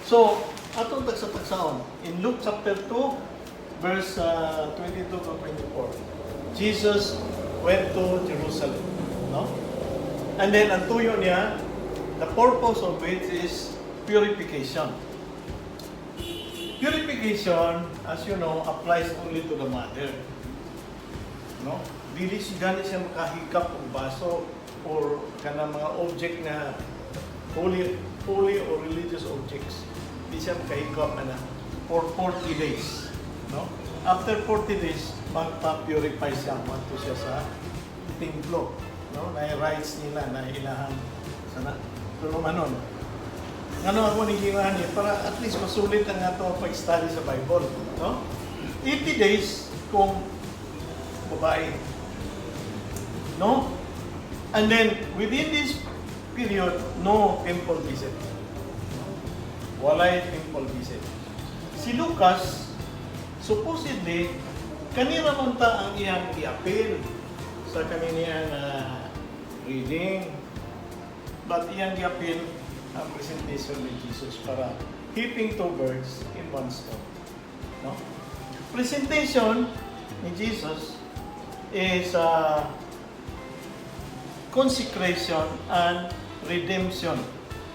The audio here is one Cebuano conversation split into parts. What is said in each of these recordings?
So, atong tagsa-tagsaon, in Luke chapter 2, verse 22 to 24, Jesus went to Jerusalem. No? And then, ang tuyo niya, the purpose of it is purification. Purification, as you know, applies only to the mother. No? Dili si gani siya makahigap og baso or kanang mga object na holy or religious objects. Di siya makahigap ana for 40 days. No? After 40 days, magpa-purify siya, moadto siya sa templo. No? Na rites nila, na ilahang sana tulumanon. Ngano ako ni ni para at least masulit ang ato ang pag-study sa Bible, no? 80 days kung babae. No? And then within this period, no temple visit. Walay temple visit. Si Lucas, supposedly, kanira man ta ang iyang i-appeal sa kaniniyang reading. But iyang i-appeal ang presentation ni Jesus para hitting two birds in one stone. No? Presentation ni Jesus is consecration and redemption.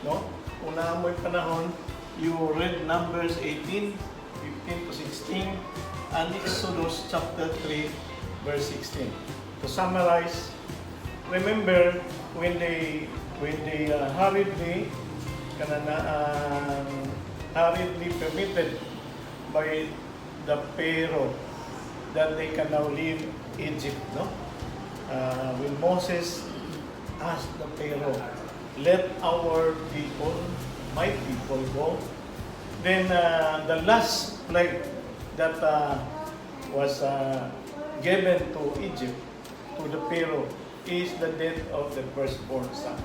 No? Una mo'y panahon, you read Numbers 18, 15 to 16, and Exodus chapter 3, verse 16. To summarize, remember when they hurriedly kanana hurriedly permitted by the Pharaoh that they can now leave Egypt, no? When Moses asked the Pharaoh, "Let our people, my people go," then the last plague that was given to Egypt, to the Pharaoh, is the death of the firstborn son.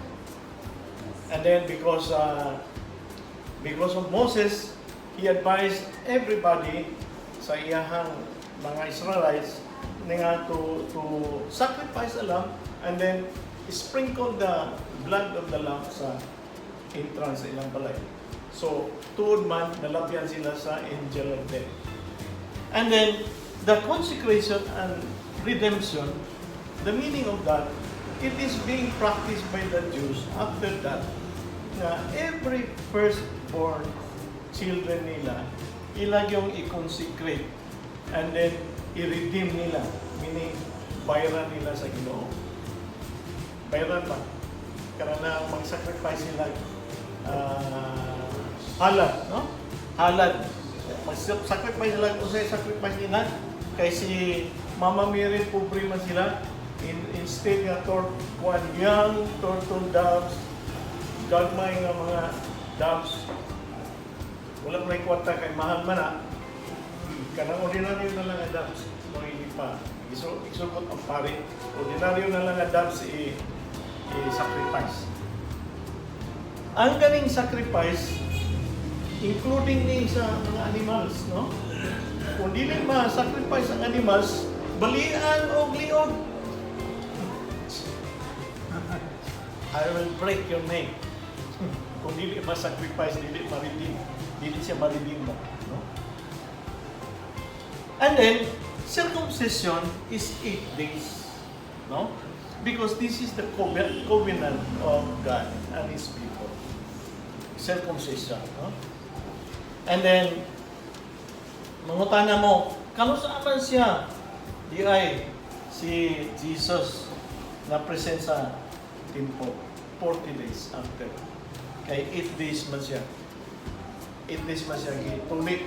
And then because of Moses, he advised everybody sa iyahang mga Israelites nga to sacrifice a lamb and then sprinkle the blood of the lamb sa entrance sa ilang balay. So, tuod man, nalabyan sila sa angel of death. And then, the consecration and redemption, the meaning of that, it is being practiced by the Jews after that, na every firstborn children nila, ila yung i-consecrate and then i-redeem nila, meaning bayaran nila sa Ginoo. Bayaran ba? Karana mag-sacrifice sila halad, no? Halad. Mag-sacrifice sila, unsay sacrifice nila? Kay si Mama Mary, pobre man sila. Instead nga one young turtle doves, gagmay nga mga doves, wala may kwarta kay mahal man na. Kanang ordinaryo na lang nga doves, mga hindi pa. Isugot ang pari. Ordinaryo na lang nga doves i-sacrifice. Ang ganing sacrifice, including ni sa mga animals, no? Kung dili ma-sacrifice ang animals, balian og liog. "I will break your neck." Kung dili ma-sacrifice, dili ma-redeem. Dili siya ma-redeem ba? No? And then, circumcision is 8 days. No? Because this is the covenant of God and His people. Circumcision. No? And then, mangutana mo, kanusa man siya? Di ay si Jesus na present sa temple 40 days after. Kay 8 days man siya. 8 days man siya gitulit.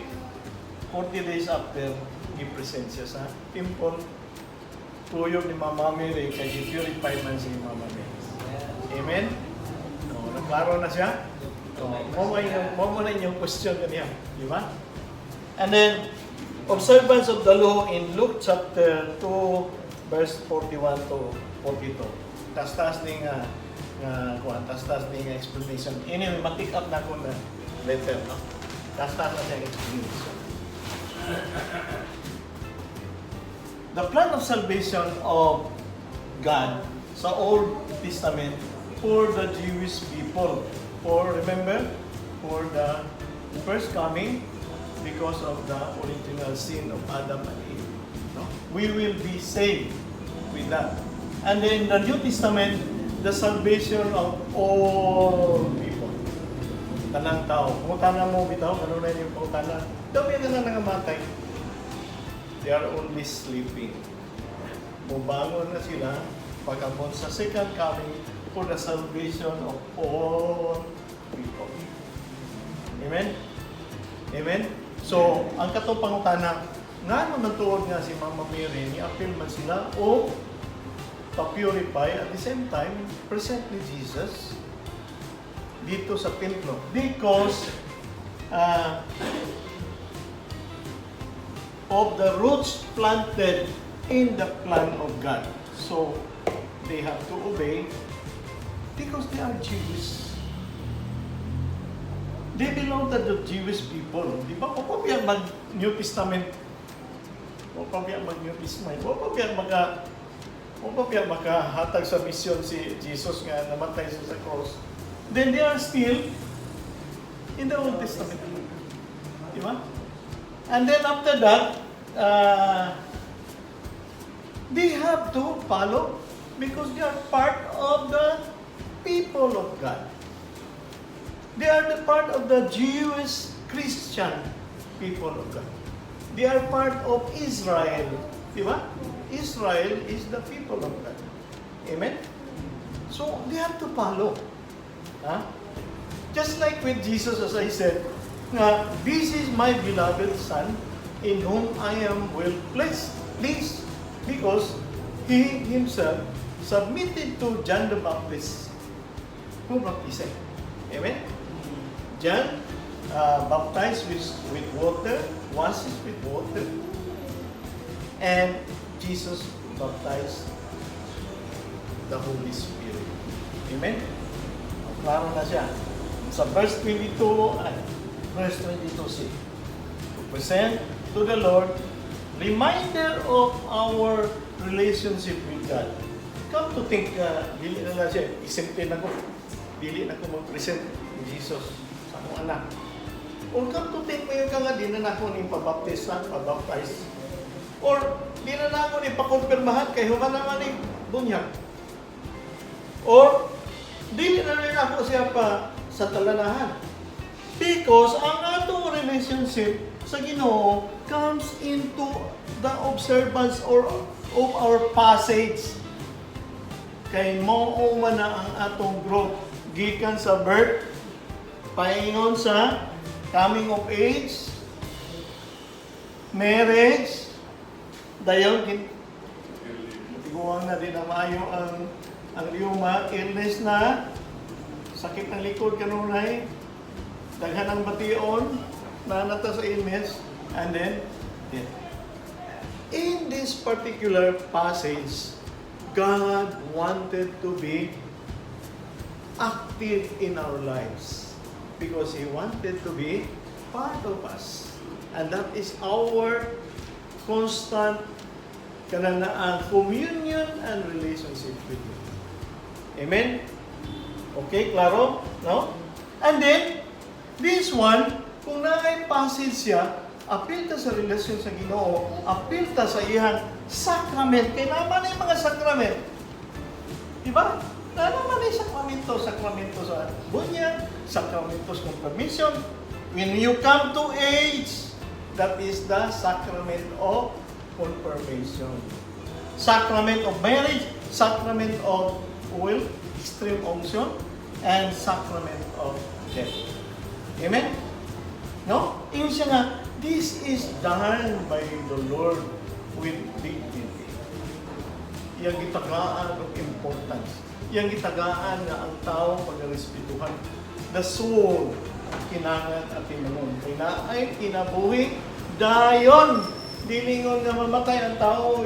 40 days after, gi-present siya sa temple. Tuyog ni Mama Mary kay gi-purify man si Mama Mary. Amen? No, naklaro na siya? No, mo na inyong question kaniya, di ba? And then, observance of the law in Luke chapter 2, verse 41 to 42. Tas-tas ni nga kuan, tas-tas ni nga explanation. Anyway, ma-take up na ko na later, no? Tas-tas na siyang explanation. The plan of salvation of God sa Old Testament for the Jewish people. For, remember, for the First coming because of the original sin of Adam and Eve. No? We will be saved with that. And then the New Testament, the salvation of all people. Tanang tao. Pangutana mo bitaw, kanunay yung pangutana? Dami na lang nangamatay. They are only sleeping. Mubangon na sila pag-abot sa second coming for the salvation of all people. Amen? Amen? So, ang katong pangutana, nga naman tuod nga si Mama Mary, ni-appeal man sila o pa-purify, at the same time, present ni Jesus dito sa templo. Because of the roots planted in the plan of God. So, they have to obey because they are Jewish. They belong to the Jewish people. Di ba? Wa pa biya mag New Testament. Wa pa biya mag New Testament. Wa pa biya makahatag sa misyon si Jesus nga namatay siya sa cross. Then they are still in the Old Testament. Di ba? And then after that, they have to follow because they are part of the people of God. They are the part of the Jewish Christian people of God. They are part of Israel. Di ba? Israel is the people of God. Amen? So, they have to follow. Ha? Just like with Jesus, as I said, nga, "This is my beloved Son, in whom I am well pleased." Pleased because he himself submitted to John the Baptist, who baptized. Amen? John baptized with water, washes with water, and Jesus baptized the Holy Spirit. Amen? Klaro na siya. Sa verse 22, ay, verse 22c. To present to the Lord, reminder of our relationship with God. Come to think, dili na lang siya, isimple na ko. Dili na ko mag-present ni Jesus sa akong anak. Or come to think, mayo ka nga, di na nako ni pabaptisan, pabaptize. Or di na nako ni pakumpirmahan kay human naman ni bunyag. Or dili na rin ako siya pa sa talanahan. Because ang atong relationship sa Ginoo comes into the observance or of our passage. Kay mao man na ang atong growth gikan sa birth paingon sa coming of age, marriage, dayon tiguang na din na maayo ang rheuma, illness na, sakit ng likod kanunay, daghan ang bation, nanata sa illness, and then death. In this particular passage, God wanted to be active in our lives because He wanted to be part of us. And that is our constant kanang ang communion and relationship with Him. Amen? Okay, klaro? No? And then, this one, kung naay passage siya, apil ta sa relasyon sa Ginoo, apil ta sa iyang sacrament. Kay naman ay mga sacrament. Di ba? Na naman ay sakramento, sakramento sa bunyag, sakramento sa confirmation. When you come to age, that is the sacrament of confirmation. Sacrament of marriage, sacrament of oil, extreme unction, and sacrament of death. Amen? No? Ingon siya nga, this is done by the Lord with dignity. Iyang gitagaan og importance. Iyang gitagaan nga ang tao pagrespetuhan. The soul, kinahanglan atimanon. Kay naay kinabuhi, dayon, dilingon nga mamatay ang tao,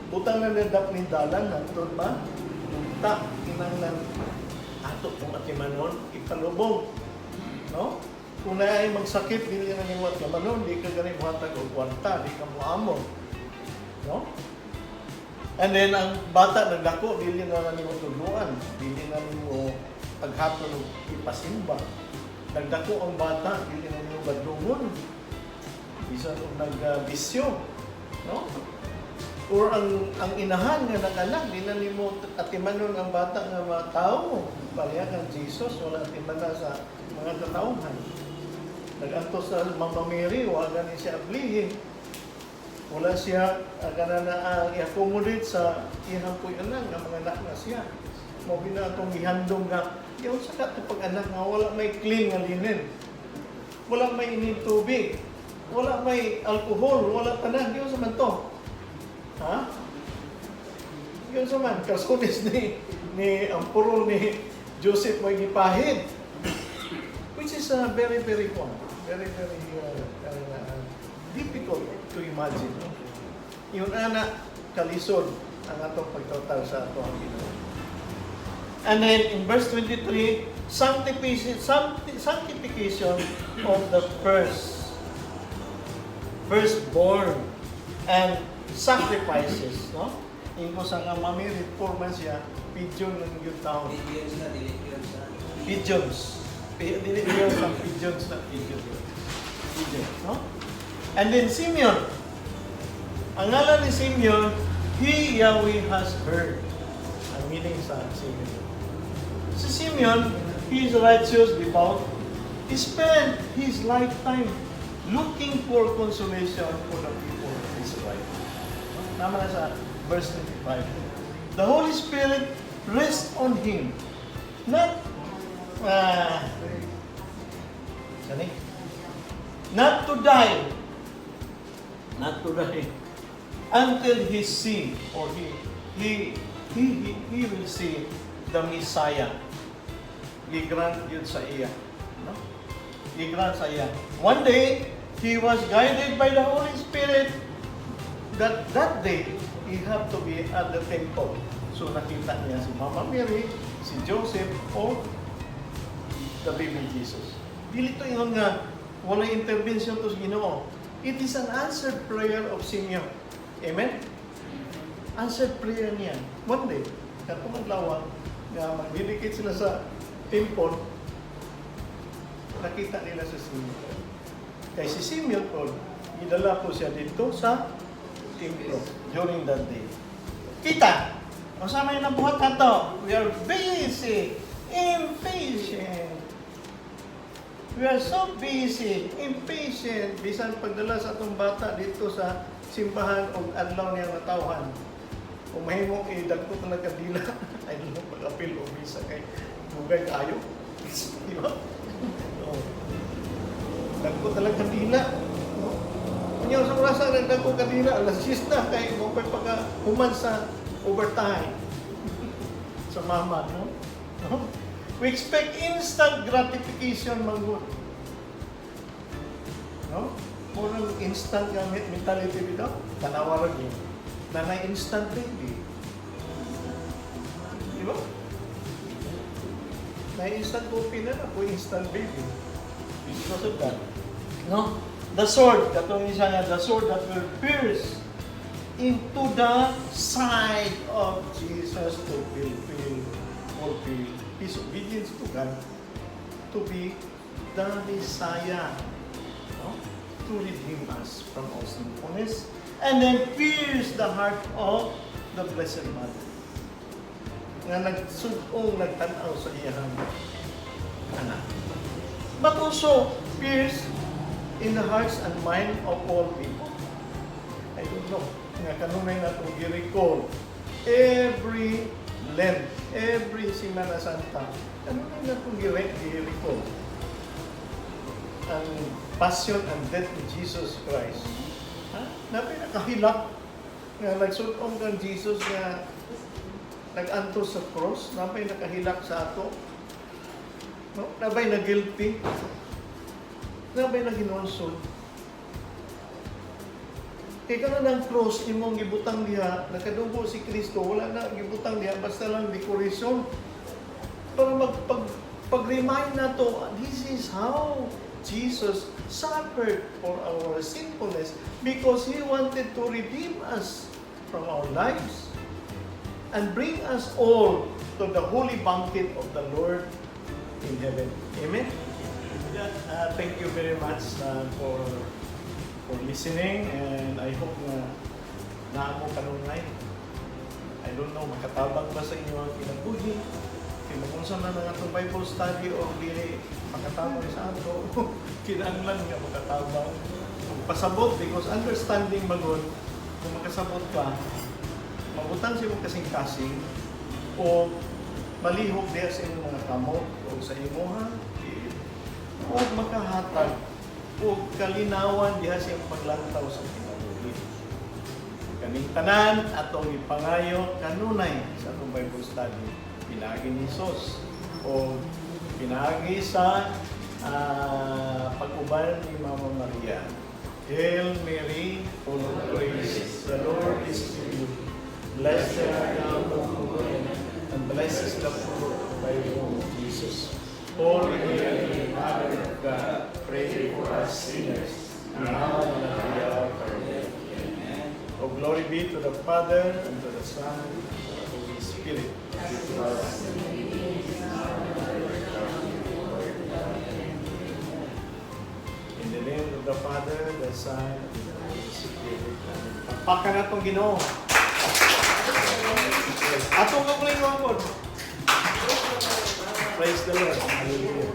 butang na nadap ni dalan, hantod ba? Unta, kinahanglan ato kung atimanon, ipalubong. No? Kung naay magsakit, dili na nimo atimanon, di ka gani muhatag og kwarta, di ka moamon. No? And then ang bata nagdako, dili na na nimo tudloan, dili na nimo paghaton og ipasimba. Nagdako ang bata, dili na nimo badlungon. nagdungon, bisan og nagbisyo, no? Or ang inahan nga nag-anak, di na nimo atimanon ang bata nga mga tao. Pareha kang Jesus, wala atimana sa mga katawhan. Nag-antos sa Mama Mary, wala gani siya ablihin. Wala siya kana na i-accommodate sa iyang puy-anan nga mga anak na siya. Mao bina atong gihandom nga yaw sa kato pag-anak nga wala may clean nga linen. Wala may inig tubig. Wala may alcohol, wala tanan. Yaw sa man to. Ha? Yun sa man, kalsones ni ang purol ni Joseph may gipahid. Which is very, very, kwan, very, very difficult to imagine. No? Yun ana, kalisod ang atong pagtratar sa ato ang Ginoo. And then in verse 23, sanctification of the firstborn and sacrifices, no? Ingo sa nga mamirit, 4 months siya, pigeon ng yung taon. Pigeons na, dili yun sa. Pigeons. Dili yun sa pigeons na pigeon. Pigeon, no? And then Simeon. Ang ngalan ni Simeon, "He Yahweh has heard." Ang meaning sa Simeon. Si Simeon, he is righteous, devout. He spent his lifetime looking for consolation for the people of Israel. Naman na sa verse 25. The Holy Spirit rests on him. Not, sani? Not to die. Not to die. Until he see, or he will see the Messiah. Gi-grant yun sa iya. No? Gi-grant sa iya. One day, he was guided by the Holy Spirit that that day, he had to be at the temple. So nakita niya si Mama Mary, si Joseph, o the baby Jesus. Dili to ingon nga wala intervention to sa Ginoo. It is an answered prayer of Simeon. Amen? Answered prayer niya. One day, katong adlaw nga mag-dedicate sila sa temple, nakita nila si Simeon. Kay si Simeon po, gidala po siya dito sa templo during that day. Kita! Unsa may nabuhat nato? We are busy, impatient. We are so busy, impatient. Bisan pagdala sa atong bata dito sa simbahan o adlaw niya natawhan. Kung mahimo, idagko na kandila. I don't know, pag-apil o misa kay dugay kayo. Di ba? Oh. Dagko talaga kandila. No? Unya sa orasa nagdagko kandila, alas 10 na kay mo pa'y pagka human sa overtime sa mama, no? No? We expect instant gratification man gud. No? Murang instant nga mentality bitaw. Tanawa ra gyud. Nanay instant baby. Di ba? Na instant coffee na na po, instant baby. Because of that. No? The sword, katong isa nga, the sword that will pierce into the side of Jesus to fulfill his obedience to God, to be the Messiah, no? To redeem us from all sinfulness, and then pierce the heart of the Blessed Mother nga nagsug-ong nagtan-aw sa iyang anak. But also pierce in the hearts and mind of all people. I don't know. Nga kanunay na itong gi-recall every Lent, every Semana Santa, kanunay na itong gi-recall ang passion and death ni Jesus Christ. Ha? Napay nakahilak nga nagsug-ong kang Jesus nga nag-antos sa cross, napay nakahilak sa ato. No? Nabay na guilty. Nabay na ginulsol. Kay kana ng cross imong gibutang diha, nakadugo si Kristo, wala na gibutang diha, basta lang decoration. Para magpag pag-remind nato, this is how Jesus suffered for our sinfulness because He wanted to redeem us from our lives and bring us all to the holy banquet of the Lord in heaven. Amen? With that, thank you very much for listening and I hope na naa mo kanunay. I don't know, makatabang ba sa inyo ang kinabuhi? Kaya kung sa man ang atong Bible study o dili makatabang sa ato, kinahanglan nga makatabang. Pasabot because understanding magod, kung makasabot ka, mabutang sa imong kasing-kasing o malihok diha sa imong mga kamot o sa imuha o makahatag o kalinawan diha sa imong paglantaw sa kinabuhi. Kaning tanan atong ipangayo kanunay sa atong Bible study pinaagi ni Jesus o pinaagi sa pag-uban ni Mama Maria. Hail Mary, full of grace, the Lord is with you. Blessed art thou among women, and blessed is the fruit of thy womb, Jesus. Holy Mary, Mother of God, pray for us sinners, now and at the hour of our death. Amen. Oh, glory be to the Father, and to the Son, and to the Holy Spirit. As it was in the beginning, now and ever, in the name of the Father, the Son, and the Holy Spirit. Amen. Palakpakan natong Ginoo. Atong kaugalingon. Praise the Lord. Hallelujah.